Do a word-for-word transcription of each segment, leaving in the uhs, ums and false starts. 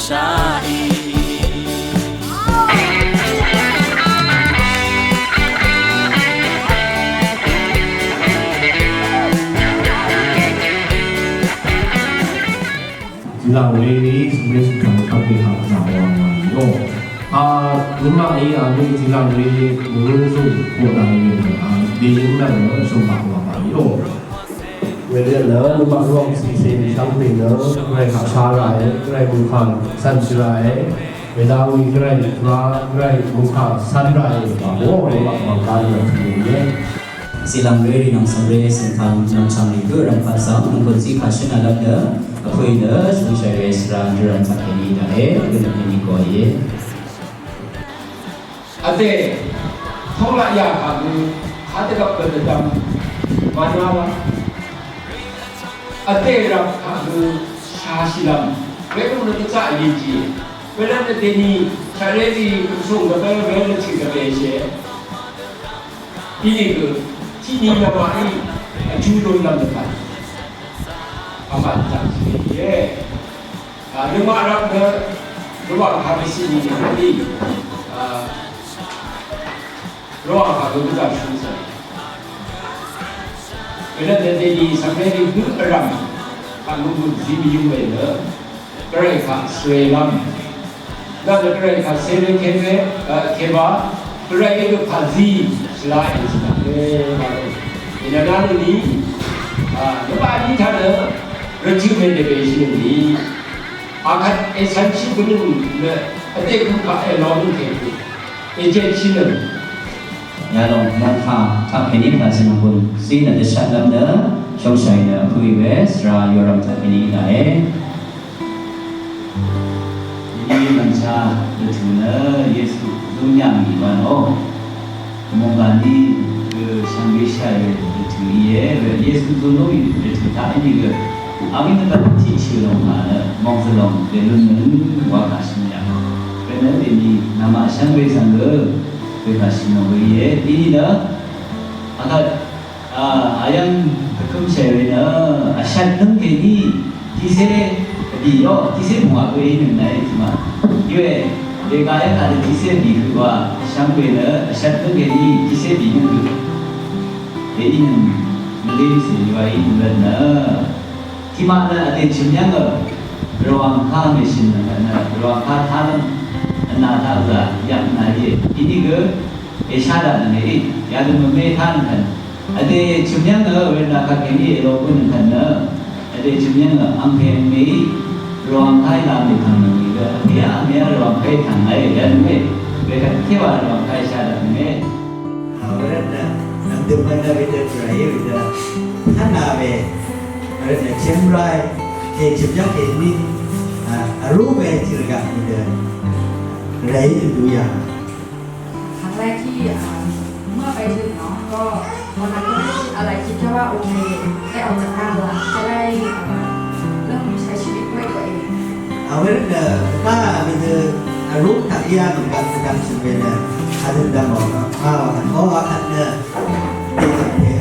Sha'i. Zìlàng we í svng we svng kàngkv́m we kaq zà wa ngà í ó. A, nøngmaq í a we zìlàng we mùlú zùng koqlàng we nø a, dèyøng nvng nø shø̀mbaq wa baq í ó. Wedø nø nøngmaq Rvwàng cìcè shvngbe nø Gvray kaq sha ràe, Gvray mùkà cv̀n shì ràe, wedø we Gvray wa Gvray mùkà cv̀n ràe, wa bò nøngmaq màngkà nø tø̀mè íe. Zìlv̀ng ré rì nvng cv̀mré cv̀mkv̀m nvmchv̀ng rì gø rv̀mkvt svng nvngkùn zí kà shǿn vlv́m nø vpø̀ í nø shvngshàì ré svra dø rv̀mkvt kèní daqe, gø nø kèní gø íe. Vdè tóng laq yà kà gø kadvgvp gø dvdvm mànà wa. Vdè rvp kà gø shashìlvm. Wekvng nø dvzaq yinjì. Welvm nø dèni shaqré rì vsùng gvbé welvm nø chì gvbé shé. Inìgø tiqni nvmaqí vjú lúnlv́m dvpvt vmvt dvzaq shìe. A, nøngmaq rvp nø Rvwàng kà mèsìnì nìgø í, a, Rvwàng kà gø gvzà shú cv̀n. Gvnøt nø dèni cv̀mré rì gǿ vrv̀m kà gø gùn zí mvyǿng we nø Gvray kaq svre lv́m. Nvng nø Gvray kaq svre kèmè, e, kèmà, Gvray gø pàzí shvlá èzì nvng e, màrò. Ènvnvng nø ni, a, nø bá ni taq nø, rvtø̀ mèdvbèshì nø ni. Akvt ècv̀nshì bǿnøng nø, vdè gø kaq èlòng kèdø. Èjèshì nø. Yalòng yv̀ngkà taq kèní pàzí nvng bø̀n. Zí nø dvshvt lv́m nø, shóngshàì nø, vpø̀ í we, svra yurv̀m taq kèní daqe. Dèní mv̀nchá rvtø̀ nø Yesu zún yà mì wa nò. Mòngkà ní gø shvngbe shàì rvtø̀ íe, we Yesu zún lú mì rvtø̀ taq í nìgø. Awí nø gvt tiqshì lòng kà nø mòngzø̀ lòng dèlún nø wa kà shø̀n yà. Wenø dèní nàmaq shvngbe svng gø we kà shø̀n lòng we íe. Dèní nø akvt A, ayv̀ng dvkø̄mshì we nø, vshvt nǿng kèní, tiqsé, vbì yó, tiqsé pungwà gø ínøng nàí tiqmà. Iwe, dèga yv́ng kàdø tiqsé vbì høq wa, shvngbe nø, vshvt nǿng kèní, tiqsé vbì nǿng høq. Dèínøng, mvlímsì ywa ínøng rvt nø. Tiqmaq nø vdè chø̀m yv́ng ø, Rvwàng kà mèshø̀n nø, Rvwàng kà tánøng, vnà taq vzà, yv̀ng nà íe. Inìgø, èshá daq nø mèí, yadø mvmé tánøng kvn. Vdè chø̀m yv́ng nø, wenda kaq kèní èlo gø nøng kvn nø. Vdè chø̀m yv́ng nø, angpè angmèí, Rvwàng kà í lam dè kvn nøng mèí gø, vpè á, vmè á, Rvwàng kà í kvn nàí, yadø mè, wekvt kéwa Rvwàng kà í shá daq nø mè. A, wervt nø, nv̀mdø̀m mvn nø wedø jùràí wedø. Tv́nà we, wervt nø chemrai, e chø̀m yv́ng kèní, a, vrú we chø̀rgaq wedø. Rèí dø yà. ครั้งแรกที่อ่าเมื่อไปถึงเนาะก็ตอนนั้นก็ไม่ได้คิดอะไรคิดแค่ว่าโอเคได้ออกจากบ้านละจะได้อ่าเริ่มใช้ชีวิตด้วยตัวเอง Awel nø kà bidø aruk taq ya mvgam mvgam sùn we nø adø dvm o a wa kan o wa kan nø dø dvm dø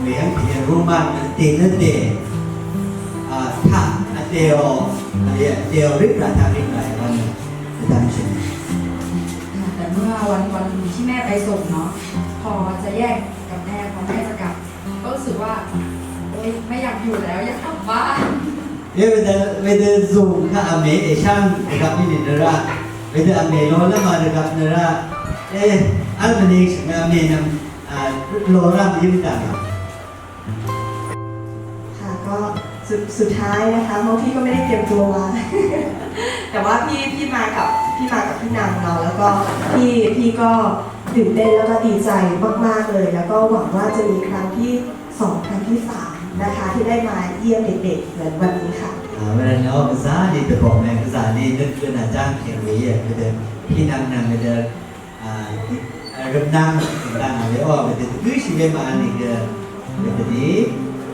dvm dø ruma dø dø dø a taq a dø o a dø o rip ra taq rip ra ya wa nø dvm sùn. ค่ะแต่เมื่อวันวันหนึ่งที่แม่ไปส่งเนาะพอจะแยกกับแม่พอแม่จะกลับก็รู้สึกว่าโอ๊ยไม่อยากอยู่แล้วอยากกลับบ้าน Ye wedø wedø zùng kaq a mè èsháng dvgvp mì nì nø rá. Wedø a mè lo lv́m a dvgvp nø rá. E, vl mvnì shvngø a mè nvm a lo rá mì yø dvgvp. ค่ะก็สุดสุดท้ายนะคะเพราะพี่ก็ไม่ได้เตรียมตัวมา แต่ว่าพี่พี่มากับพี่มากับพี่นันเนาะแล้วก็พี่พี่ก็ตื่นเต้นแล้วก็ดีใจมากๆเลย แล้วก็หวังว่าจะมีครั้งที่สองครั้งที่สามนะคะที่ได้มาเยี่ยมเด็กๆเหมือนวันนี้ค่ะ A, wervt nø gvzà ni dvbòng mè gvzà ni nø gø nà jáng kèní yè gø dø. Pì nvng nvng gø dø. A, a, rvmnang, rvmnang a we o, wedø dvgø̄shì we màvl nìgø, wedø ni,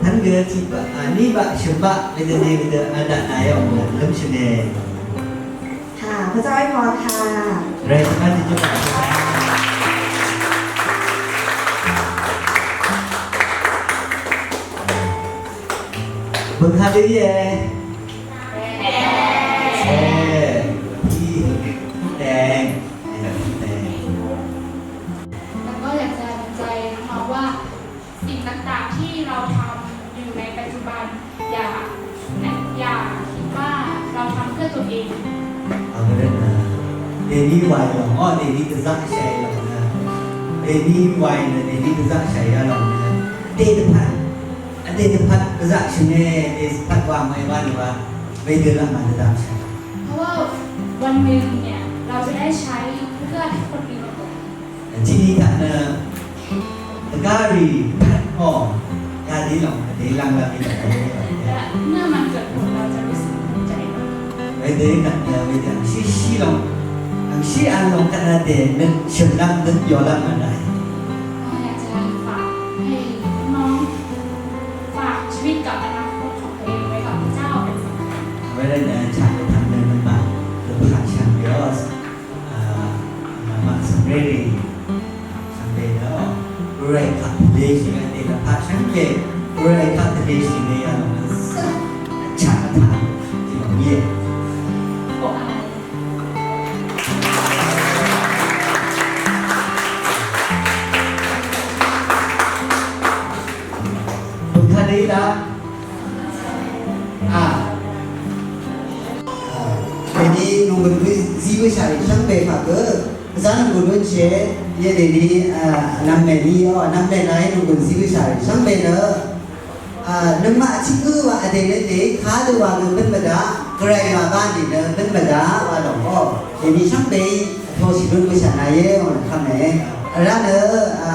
tv́n gø tiqbaq, a, nibaq, shø̀mbaq, wedø ni, wedø, a, daq nà yà ò, lv́mshø̀ne. ค่ะ พระเจ้าอวยพรค่ะ Rvt mvt jø. Bø̀ng kà dø íe. Íe. Amen. Dèní wàì lòng, ó, dèní dvzaqshàì lòng nø. Dèní wàì nø, dèní dvzaqshàì yà lòng nø. Dèdvpvt, dèdvpvt dvzaqshìne, dèdvpvt wà mv̀y wà nø wà. Wedø laq màdvzaqshàì. เพราะว่าวันหนึ่งเนี่ย เราจะได้ใช้เพื่อให้คนอื่น Tiqni taq nø dvgárì pvt kò yadø lòng vdè lv́m lv́m í lòng. และเมื่อมันเกิดผล เราจะรู้สึกภูมิใจมาก Wedø taq nø wedø angshí shí lòng, angshí vl lòng kvt vdè nøt shø̀n lv́m nøt yò lv́m vdè. เราอยากจะฝากให้น้องๆ ฝากชีวิตกับอนาคตของตัวเองไว้กับพระเจ้าเป็นสำคัญ Wedø nø chaq vtvng nø mvmà lvpà shvngbe ó. A, namaq svmrérì shvngbe nø, Gvray kaq tvleshì nø, dènø paq shvngbe, Gvray kaq tvleshì nø yalòng nø, svng vchaq vtaq, dènø mìe. Bø̀ngkvt dèí daq. A. A, kèní nònggùn zí wéshà rì shvngbe kaq gø. Vzá nònggùn wénshì. Yedèní, a, vnvm mèní, o, vnvm mèní nònggùn zí wéshà rì shvngbe nø. A, nøngmaq tiq gø wa vdè nø dè, kadø wa gø bøn mvdaq, Gvray màbá nìnø bøn mvdaq wa lòng, o. Dèní shvngbe í, vtoshì lún wéshà nàíe, o, nø kaq mè. Vrá nø, a,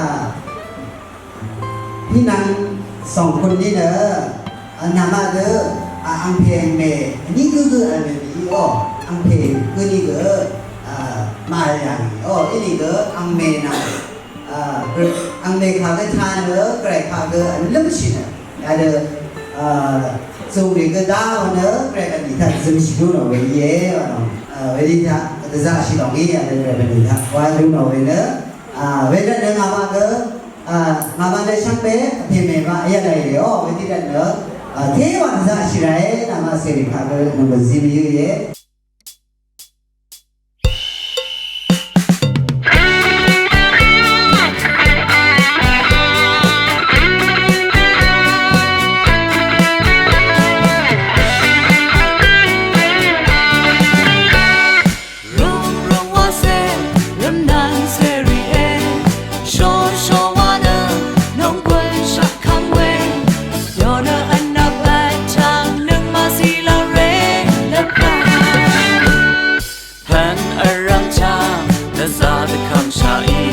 Hínang sòngkun ní nø, a, namaq dø, a, angpè angmè, vní gǿ gǿ vl nø nìí, o, angpè gǿ ní gø, a, màvl yà nìí, o, ínìgø angmè nvng, a, angmè kaq gø taq nø, Gvray kaq gø vlǿmshì nø, yadø, a, zùngrì gø dá wa nø, Gvray vnì taq zømshì lú nò we íe, wa nò, a, wedø taq, dvzaqshì lòng í, yadø Gvray vnì taq, wa lú nò we nø, a, wedø nø ngàmaq gø, A, ngàmaq nø shvngbe, vpè mèmaq yv́ng ràì rèò, wedø dvt nø, a, téwà dvzaqshì ràe, namaq cèrì kaq gø, nònggùn zí mvyǿ íe. Rung rung wa se, rvmnvng cèrì e, shosho wa nø, nònggùn shaq kvng we, yonø vnvp vtvng nøngmaq zí lv́m rè lv́m. Pvn vrvm chang, dvzaq dvkvm shaq í,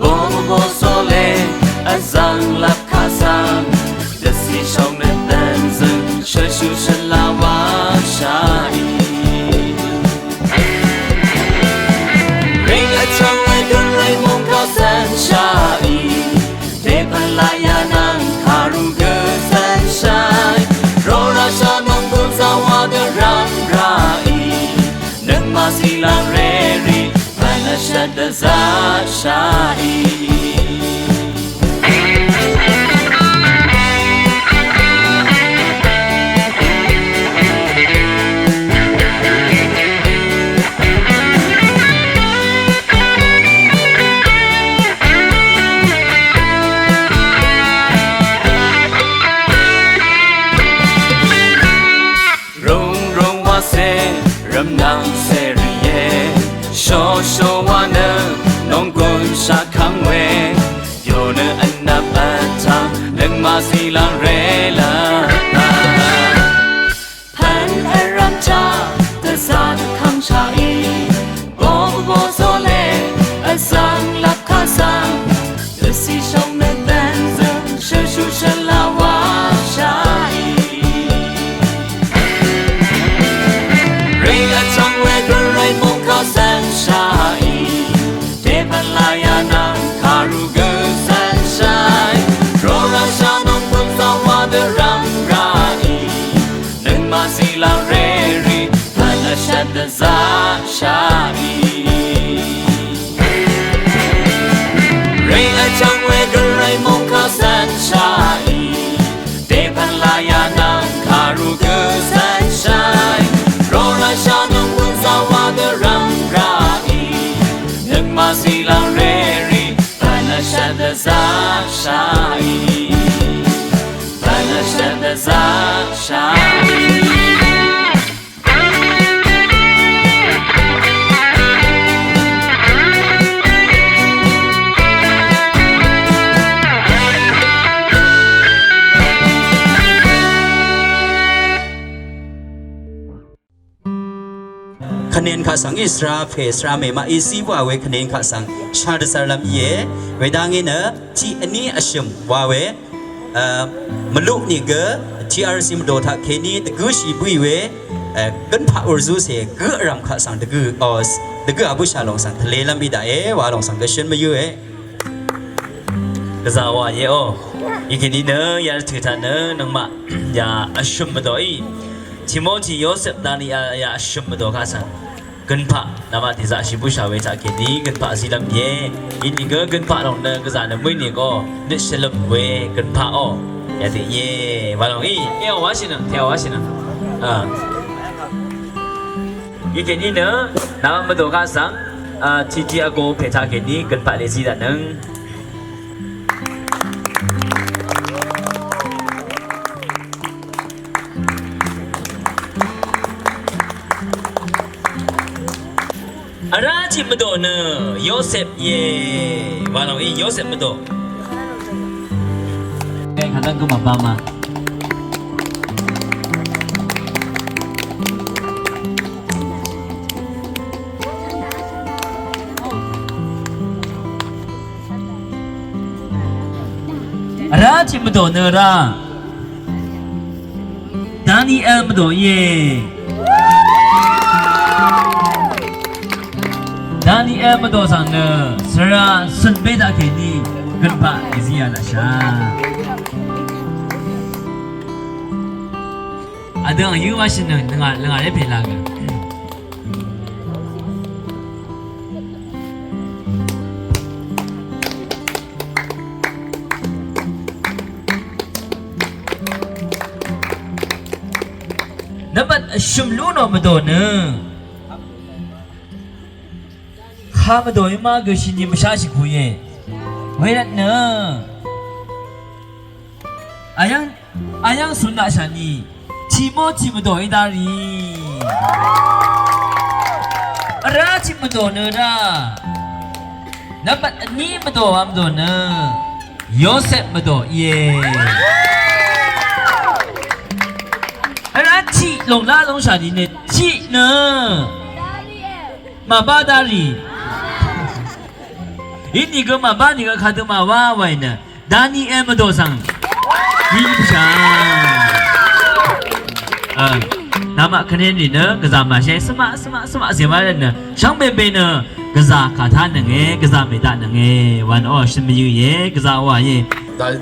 bong bong sole, vzvng lvp kaq svng, dvcì shong nø dvn zøng, shøshu shvla wa shaq í. Ring vchvng we dø rei mungkvl cv̄n shaqì. Dèpvla yà nvng kàru gø cv̄n shaqì. Rora sha nònggùn zà wa dø rvm raqì. Nøngmaq zí lv́m rè rì. Pvn vshvt dvzaq shaqì. Rung rung wa se, rvmnvng cèrì e, shosho wa nø, nònggùn shaq kvng we, yonø vnvp vtvng, nøngmaq zí lv́m rè lv́m. Pvn vrvm chang, dvzaq dvkvm shaqì, bong bong sole, vzvng lvp kaq svng, dvcì shong nø dvn zøng, shøshu shvla wa shaqì. Ring vchvng we gø rei mungkvl cv̄n shaqì. Dèpvla yà nvng kàru gø cv̄n shaqì. Rora sha nònggùn zà wa dø rvm raqì. Nøngmaq zí lv́m rè rì. Pvn vshvt dvzaq shaqì. Ring vchvng we gø rei mungkvl cv̄n shaqì. Dèpvla yà nvng kàru gø cv̄n shaqì. Rora sha nònggùn zà wa dø rvm raqì. Nøngmaq zí lv́m rè rì. Pvn vshvt dvzaq shaqì. Pvn vshvt dvzaq shaqì. Kvnen kaq svng í svra pè svra mè maqí zí bǿà we kvnen kaq svng shvdvzvr lv́m íe. Wedv́ngí nø tiq vní vshø̀m wa we, a, mvluq nìgø T R C mvdò taq kèní dvgǿshì bǿì we, a, gønpaq wùrzúcè gǿ vrv̀m kaq svng dvgǿ, o, dvgǿ a bǿshà lòng svng tvlelv́m í daqe wa lòng svng gvshǿn mvyǿe. Gvzà wa ye o. Ikèní nø yarvtø̀ taq nø nøngmaq ya vshø̀m mvdòí Timoti Yosep dani a ya vshø̀m mvdò kaq svng gønpaq namaq dèzaqshì bǿshà we taq kèní gønpaq zílv́m ye. Inìgø gønpaq lòng nø gvzà nø mø̀í nìgø nøt shvløp we gønpaq o. Yadø ye wa lòng í. Eo wa shìnøng, teo wa shìnøng. A. Ikèní nø namaq mvdò kaq svng, a, titi ago pè taq kèní gønpaq lezí daqnøng. Vrá tiq mvdò nø Yosep ye. Wa lòng í Yosep mvdò. Kàdv́ng gø màbama. Vrá tiq mvdò nø rá Daniel mvdò íe. Daniel mvdò svng nø svra cø̀n bé taq kèní gønpaq èzí ya laqshà. Adø ang yǿ wáshì nø lvngà lvngà ré pè la gø. Nvmbat vshø̀m lú nò mvdò nø ha mvdò í má gø shìni mvsháshì kuye. Wervt nø ayv́ng ayv́ng sùn naqshà ni Timoti mvdò í dá rì. Vrá tiq mvdò nø rá. Nvmbat vní mvdò wa mvdò nø Yosep mvdò íe. Vrá tiq lòng lá lóngshà ni nø tiq nø màbá dá rì. Inìgø màbá nìgø kadø màwá wàì nø Daniel mvdò svng. Yí bshà. Namaq kvnenrì nø gvzà màshé svmaq svmaq svmaq zèwá rvt nø shvngbe be nø gvzà kà tánønge, gvzà mèdatnønge wa nø o shøn mvyø̄ íe, gvzà wa íe.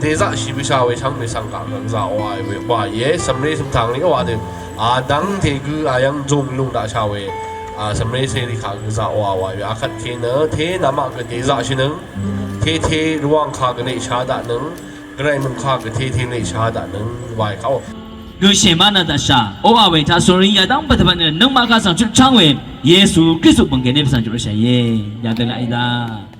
Dèzaqshì bshà we shvngbe svng kà gvzà wa we wa íe, svmre svmtvng rì wa dø. A dv́ngte gø ayv́ng zùng lung daqshà we. A svmre seri kà gvzà wa wa we akvt ke nø te namaq gø dèzaqshìnøng. Tete Rvwàng kà gvnè shá daqnøng, Gvray mung kà gvtete nè shá daqnøng, wàì kà o. Gø shèmá nà daqshà, oqà wè taq sórí yadv́ng pvtvt nø nøngmaq kà svng chutcháng wè, Yesu Kristu bø̀ng gèní pvsvng chutshà íe, yadø laq í daq.